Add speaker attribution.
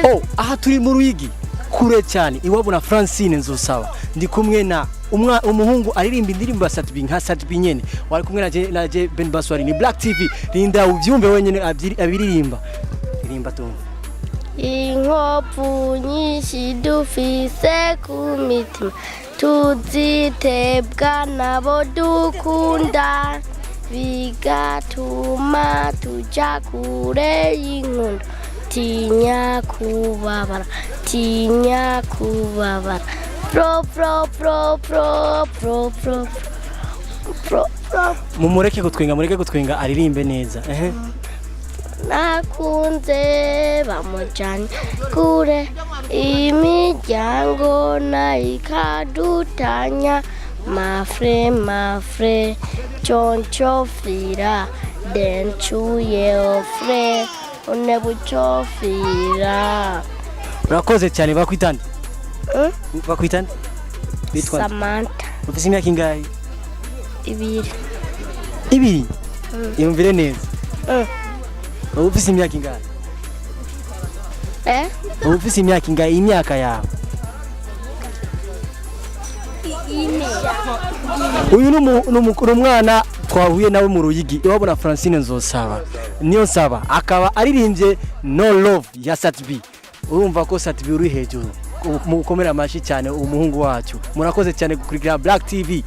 Speaker 1: Oh, aha turi mu Ruyigi, kure cyane iwabo na Francine Nzosaba. Ndi kumwe na umuhungu aririmba indirimbo ya Sat-B nka Sat-B nyene. Wari kumwe na je Ben Baswari, ni Black TV. Rinda uvyumve wenyene abiririmba. Ririmba tumve.
Speaker 2: Inkovu nyinshi dufise ku mitima, tuzitebwa nabo dukunda, bigatuma tuja kure y'inkundo. Tinya kubabara, tinya kubabara, pro pro pro pro pro pro pro pro.
Speaker 1: Mumureke gutwenga, mureke gutwenga, aririmbe neza. Ehe.
Speaker 2: Nakunze bamujanye kure, imiryango nayo ikadutanya. Mafre mafre chonchofira denchuye ofre unebuchofira.
Speaker 1: Urakoze cyane. Bakwitande? Bakwitande? Bitwa nde?
Speaker 2: Samantha.
Speaker 1: Ufise imyaka ingahe?
Speaker 2: 2.
Speaker 1: 2? Yumvire neza. Uba ufise imyaka ingahe?
Speaker 2: Eh?
Speaker 1: Uba ufise imyaka ingahe, imyaka yawe? Uyu ni umwana twahuye nawe mu Ruyigi iwabo na Francine Nzosaba. Niyo nsaba akaba aririmbye No Love ya Sat-B. Urumva ko Sat-B uri hejuru. Mukomere amashyi cyane umuhungu wacu. Murakoze cyane gukurikira Black TV.